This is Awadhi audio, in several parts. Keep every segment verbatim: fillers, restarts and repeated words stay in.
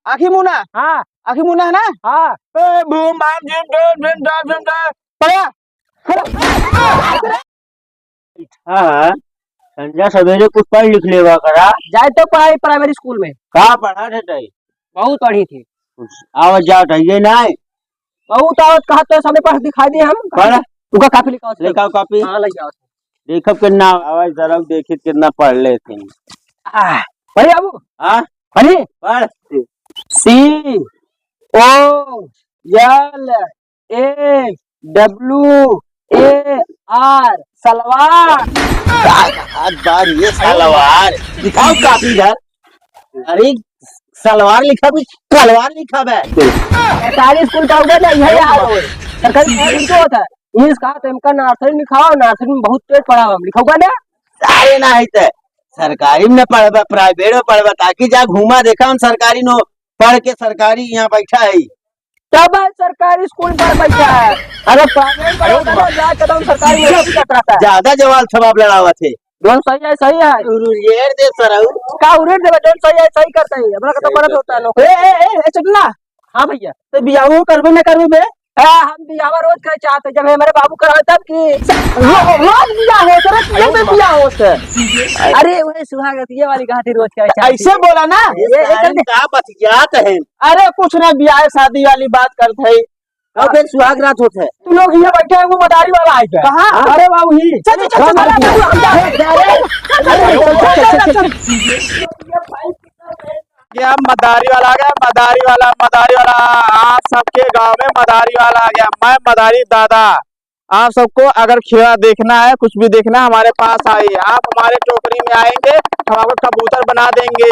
आँखी मुना। हाँ। आँखी मुना है ना? हाँ। ए, भूम भाम झूम झूम झूम झूम झूम झूम। पढ़ा। हाँ, संझा सवेरे कुछ पढ़ लिख लेवा करा। जाए तो पढ़ाई प्राइमरी स्कूल में। का पढ़ा थे तई? बहुत पढ़ी थी। कुछ आवत जावत है ये नाय? बहुत आवत कहा तो सामने पास दिखाई दे हम। पढ़। तुका कॉपी लेके आओ। लेके आओ कॉपी। हाँ, लेके आओ। देखब कितना आवाज जरा देखित कितना पढ़ लेते हैं। आह, पढ़ी बाबू? हाँ? पढ़ी? पढ़। C O L A W A R, salwar. हाथ बार ये सलवार। दिखाओ कॉपी इधर। अरे, सलवार लिखा भी, कलवार लिखा बे। सरकारी स्कूल का होगा ना, यही हाल हो। सरकारी स्कूल में तो होता है। इंग्लिश कहा तो इनका नर्सरी में लिखाओ, नर्सरी में बहुत तेज पढ़ा हम, लिखाऊगा ना? सारे ना है ते। सरकारी में न पढ़बा, प्राइवेट में पढ़बा, ताकि जा घूमा देखा हम सरकारी नो पढ़ के सरकारी यहाँ बैठा है। तब है सरकारी स्कूल पर बैठा है। अरे प्राइवेट में पढ़ा था ना, जा कदम सरकारी नौकरी का करता है। ज्यादा जवाल सवाब लड़ावत है। जौन सही है, सही है। उरेर दे सरऊ। का उरेर देबे, जौन सही है, सही करता है। हमरा का तो सही करता है। ए, ए, ए, ए, चुटना। हाँ भैया। तो बियाहो करबे ना करबे बे? हाँ, हम बियाहवा रोज करे चाहते, जब हमारे बाबू करावे तब की। रो-, रोज बियाह होत, रोज बियाह में बियाह होत। अरे, वही सुहागरतिया वाली कहा थी, रोज करे चाहते। ऐसे बोला ना। ये, ये सारे चल दे। का बतियात है? अरे, कुछ ना, बियाह शादी वाली बात करत है। और फिर सुहाग रात होत है। तू लोग यहाँ बैठे हैं, वो मदारी वाला आए थे। कहाँ? अरे बाबू, ही। चल, चल, चल, चल, चल, चल, चल, चल, चल, चल, चल, चल। ये मदारी वाला आ गया, मदारी वाला, मदारी वाला। आप सबके गांव में मदारी वाला आ गया। मैं मदारी दादा, आप सबको अगर खेला देखना है, कुछ भी देखना है, हमारे पास आइए। आप हमारे टोकरी में आएंगे, हम आपको कबूतर बना देंगे।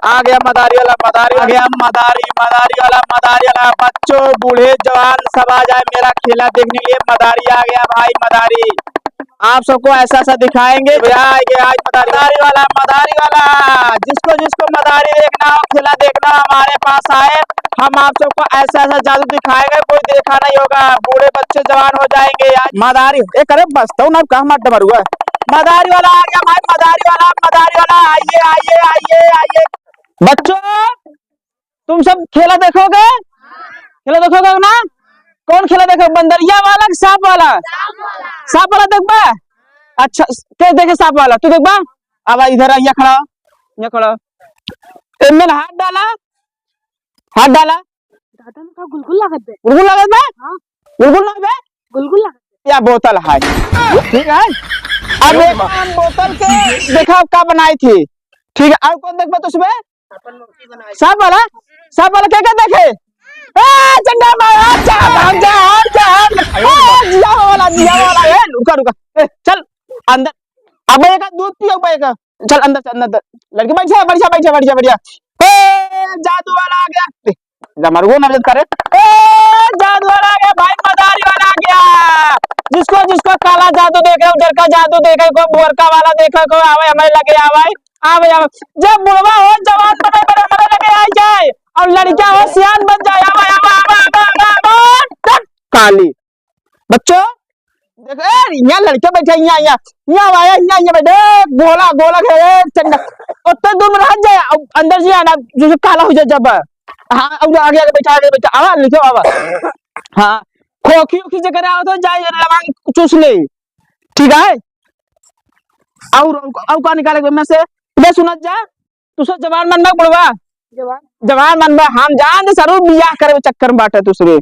आ गया मदारी वाला, मदारी आ गया मदारी, मदारी वाला, मदारी वाला। बच्चों, बूढ़े, जवान सब आ जाए मेरा खेला देखने के लिए। मदारी आ गया भाई, मदारी। आप सबको ऐसा ऐसा दिखाएंगे। भैया आएंगे आज मदारी, मदारी वाला, मदारी वाला। जिसको जिसको मदारी देखना हो, खेला देखना हो, हमारे पास आए, हम आप सबको ऐसा ऐसा जादू दिखाएंगे, कोई देखा नहीं होगा। बूढ़े बच्चे जवान हो जाएंगे आज। मदारी, ए करे बस, तो ना कहाँ मत डमरुआ। मदारी वाला आ गया भाई, मदारी वाला, मदारी वाला, आइए, आइए, आइए, आइए। बच्चों, तुम सब खेला देखोगे? खेला देखोगे ना? कौन खेला देखो? बंदरिया वाला कि सांप वाला? सांप वाला देखबा? अच्छा, के देखे सांप वाला? तू देखबा? अब इधर आ, यहाँ खड़ा हो, यहाँ खड़ा हो। इनमें हाथ डाला, हाथ डाला। दादा, में का गुलगुल लागत बे? गुलगुल लागत बे? हाँ। गुलगुल ना बे? गुलगुल लागत बे। या बोतल है, ठीक है? अब एक हम बोतल के देखा का बनाई थी, ठीक है? और कौन देखबा तुझमें? सांप वाला, सांप वाला के के देखे? ए, चंगा मार, आ जा, भाग जा, आ जा, आ जा। ए, जिया वाला, जिया वाला, ए, रुका, रुका, ए, चल अंदर। अब एक दूध पियो, एक, चल अंदर, चल अंदर, अंदर। लड़के बैठ जा, बैठ जा, बैठ जा, बैठ जा, बैठ जा। ए, जादू वाला आ गया। डमरुओ नजर करे। ए, जादू वाला आ गया भाई, मदारी वाला आ गया। जिसको जिसको काला जादू देखे, उजर का जादू देखे, को भुअरका वाला देखे, को आवे हमारे लगे आवे, आवे आवे। जब बुढ़वा हो, जवान बने, बने हमारे लगे आ जाए, और लड़का हो, सियान बन जाए, आवे, आवे, आवे। काली। बच्चों, देख, ए, यहाँ लड़के बैठे, यहाँ, यहाँ, यहाँ आवा, यहाँ, यहाँ बैठे, गोला, गोला घेरे, चंडा। ओत्ते दूर में रह जाए, अब अंदर जी आना, जो, जो काला हो जाए जब। हाँ, अब आगे, आगे बैठा, आगे बैठा, आवा, लड़के आवा। हाँ, खोखी, ओखी जगह आओ तो जाए, लवांग चूस ले, ठीक है? और, और का निकाले में से, ले सुनत जा, तू सब जवान मन बा बुढ़वा? जवान। जवान मन बा, हम जान दे सरू बियाह करे के चक्कर में बाटे तू सबे।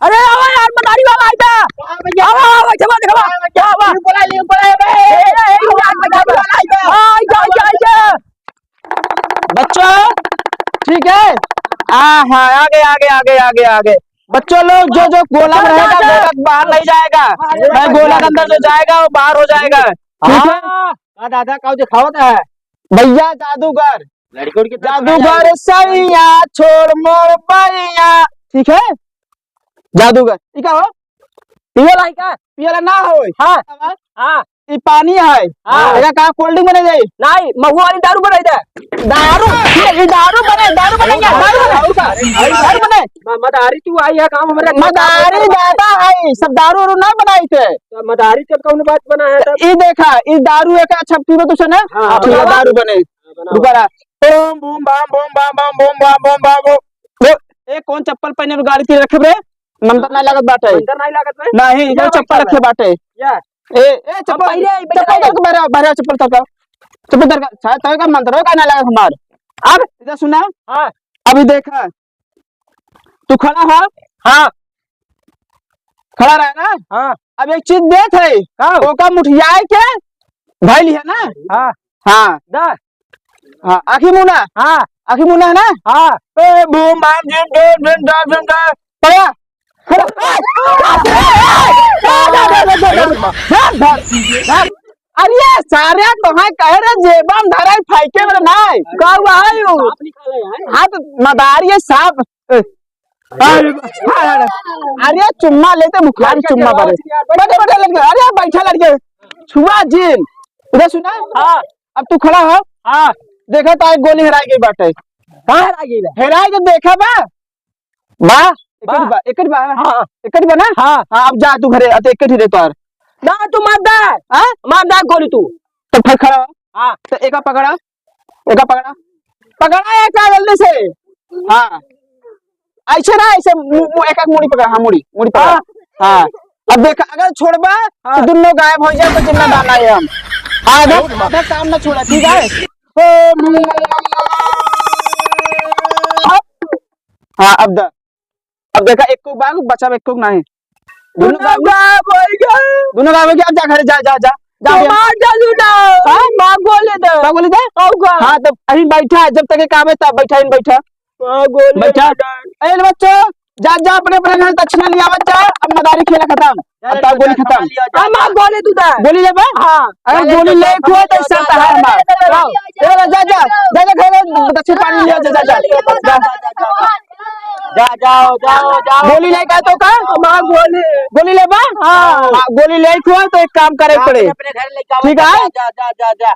अरे आवा यार, मदारी वाला आइबा। आवा, आवा, जवान, जवान, आवा। बोला, ले, बोला, बे। ए, ए, ए, यार, मदारी वाला आइबा। आ, जा, जा, जा। बच्चों, ठीक है? आ, हाँ, आगे, आगे, आगे, आगे, आगे। बच्चों लोग, जो, जो गोला में रहेगा, गोला बाहर नहीं जाएगा। मैं गोला के अंदर जो जाएगा, वो बाहर हो जाएगा। ठीक है? हाँ। का दादा, का दिखावत है? भैया जादूगर। लड़की उड़की तरफ जादूगर सैया छोड़ मोर बैया। ठीक है? जादूगर। ई का हो? पियला है का? पियला ना होय। हाँ। हाँ। ई पानी है। हाँ। एका का कोल्ड ड्रिंक बने जाई? नहीं, महुआ वाली दारू बनाई दे। दारू? ये, ये दारू बने, दारू बने, दारू बने। दारू का? दारू बने। म-, मदारी तू आई है काम हमरे। मदारी दादा है, सब दारू वारू ना बनाई थे। तो मदारी तब कौन बात बना है तब? ई देखा, ई दारू एक अच्छा पीबे तू से ना? हाँ, हाँ, ठीक है, बनावा। दारू बने। हाँ, बनावा। रुका रहा। ओम बूम बाम बूम बाम बम बूम बाम बूम बाम बूम। ए, कौन चप्पल पहने गाड़ी तीर रखे बे? मंतर नहीं लागत बाटे। मंतर नहीं लागत बे? नहीं, ये चप्पल रखे बाटे। या। ए, ए, चप्पल, पहले ही चप्पल उतार के बाहर, बाहर चप्पल उतार के। चप्पल उतार के, शायद तोहका मंतर का ना लागत हमार। अब इधर सुना। हाँ। अभी देखा, तू खड़ा है? हाँ। खड़ा रहे ना? हाँ। अब एक चीज देत है, का? ओका मुठियाए के धइल है ना? हाँ। हाँ। दा। हाँ, आखी मुना। हाँ। आखी मुना है ना? हाँ। ए, बूम, बाम, जिम, डोम, जिम, डोम, जिम, डोम। पड़ा। अरे सारे तो है कह रहे जेबम धरे फाइके में नहीं। का हुआ है यू? हाँ तो मदारी है सांप। ए, अरे, अरे, अरे, चुम्मा लेते बुखार चुम्मा बारे। बैठे, बैठे लड़के, अरे, बैठा लड़के। छुआ जिन। इधर सुना? हाँ। अब तू खड़ा हो। हाँ। देखा तो एक गोली हेराई गई बाटे। कहाँ हेराई गई बा? हेराई के देखा बा? बा? बा। एकट बा, एकट बा ना? हाँ। एकट बा ना? हाँ। हाँ, अब जा तू घरे, अब एकट ही रे तोर। ना, तू मार दे। हाँ? मार दे गोली तू। तो फिर खड़ा हो। हाँ। तो एका पकड़ा। एका पकड़ा, पकड़ा एका जल्दी से। हाँ, ऐसे ना, ऐसे मु-, मु-, एक एक मुड़ी पकड़ा, हाँ, मुड़ी, मुड़ी पकड़ा। हाँ। हाँ, अब देख, अगर छोड़बा, तो हाँ। दोनों गायब हो जाए, तो जिंदा डाला है हम। हाँ, देख, देख, काम ना छोड़ा, ठीक है? ओ, मु-, हाँ, अब द-, अब देखा, एको बाग बचा, एको नाही। दोनों गायब हो गया। दोनों गायब हो गया। अब जा घरे, जा, जा, जा, जा तो बे। मार डालू ना। हाँ? मार गोली दे। का गोली दे? होगा। हाँ, तो अहीं बैठा है, जब तक ये काम है, तब बैठा, यहीं बैठा। मार गोली बैठा। दे। ए, बच्चों, जा, जा, अपने, अपने घर दक्षिणा लिया, बच्चा। अब मदारी खेला खत्म। अब तो गोली खत्म। हाँ, मार गोली तू दे। गोली लेबे? हाँ। अगर गोली ले को तो ऐसा तहार मार। ए, जा, जा, जा, जा, घरे दक्षिण पानी लिया, जा, जा, जा। जा, जाओ, जाओ, जाओ। गोली लेके आए तो का? हाँ, गोली। गोली लेबा? हाँ। हाँ, गोली लेके हुआ तो एक काम करे पड़े। अपने घर लेके आओ, ठीक है? जा, जा, जा, जा, जा।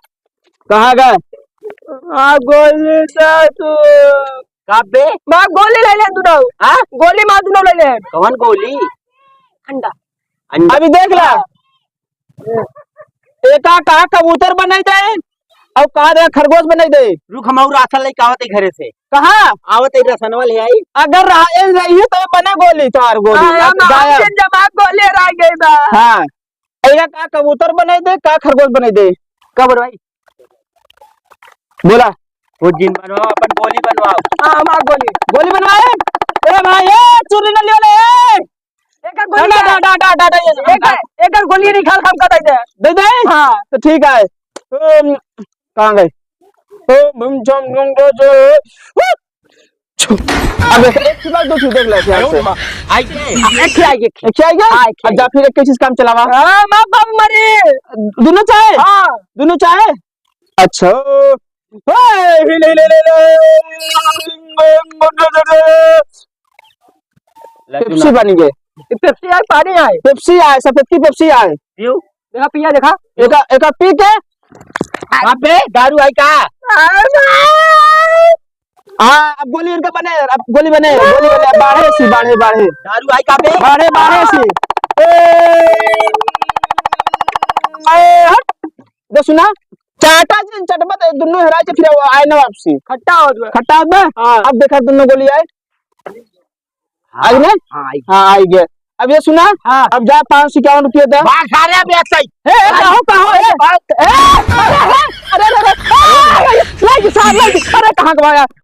कहाँ गए? हाँ, गोली दे तू। का बे? माँ, गोली ले ले तू ना। हाँ? गोली मार तू ना ले ले। कौन गोली? अंडा। अंडा। अभी देख ला। एका कहा कबूतर बनाई दे और कहा दे खरगोश बनाई दे। रुक, हम और राशन लेके आवत है घरे से। कहाँ? आवत है, राशनवा ले आई। अगर रहा, ए, रही है तो ये बने गोली, तोहार गोली। हाँ, हम गायब। आपके जमा गोली रह गई बा। हाँ। एका कहा कबूतर बनाई दे, कहा खरगोश बनाई दे। का बनवाई? बोला। वो जिन बनवाओ, अपन गोली बनवाओ। हाँ, हमार गोली। गोली बनवाए? ए भाई, ए, चुरी न लियो ले, ए। एकर गोली ना, ना, दे। ना, ना, ना, ना, ये एकर, एकर गोली निकाल के हमका दे दे। दे दे? हाँ। तो ठीक है। ओम, कहाँ गए? ओम भीम जम गंगा जो। अब देख, एक ठो दो ठो देख ले, ध्यान से। आई के? एक ठो आई, एक ठो। एक ठो आई गया? हाँ, एक ठो अब जा आई। फिर एक चीज काम चलावा। हाँ, माँ बाप मरे। दोनों चाहे? हाँ। दोनों चाहे? अच्छा। ओए, हिले, हिले, हिले, हिले। पेप्सी बन गए। ये पेप्सी आए, पानी आए। पेप्सी आए, सफेद की पेप्सी आए। पीऊ। देखा, पिया देखा। एका, एका पी के। अबे, दारू आई का? हाँ, अब गोली इनका बने, अब गोली बने, गोली बने, बाढ़े सी, बाढ़े, बाढ़े। दारू आई का बे? बाढ़े, बाढ़े सी। ए, ए, हट। दे सुना, चाटा जिन चटबा तो दुन्नो हेराय के फिर आए ना वापसी। खट्टा होत बा। खट्टा होत बा? हाँ। अब देखा दुन्नो गोली आए। हाँ, आई ना? हाँ, आई। हाँ, आई गए। अब ये सुना, हाँ। अब जा पाँच सौ इक्यावन रुपये दे। भाग सारे, अब एक सही। ए, ए, कहो, कहो, ए, ए, भाग। ए, अरे, अरे, अरे, अरे, अरे, ले, साहब, ले, अरे, कहाँ गवाया?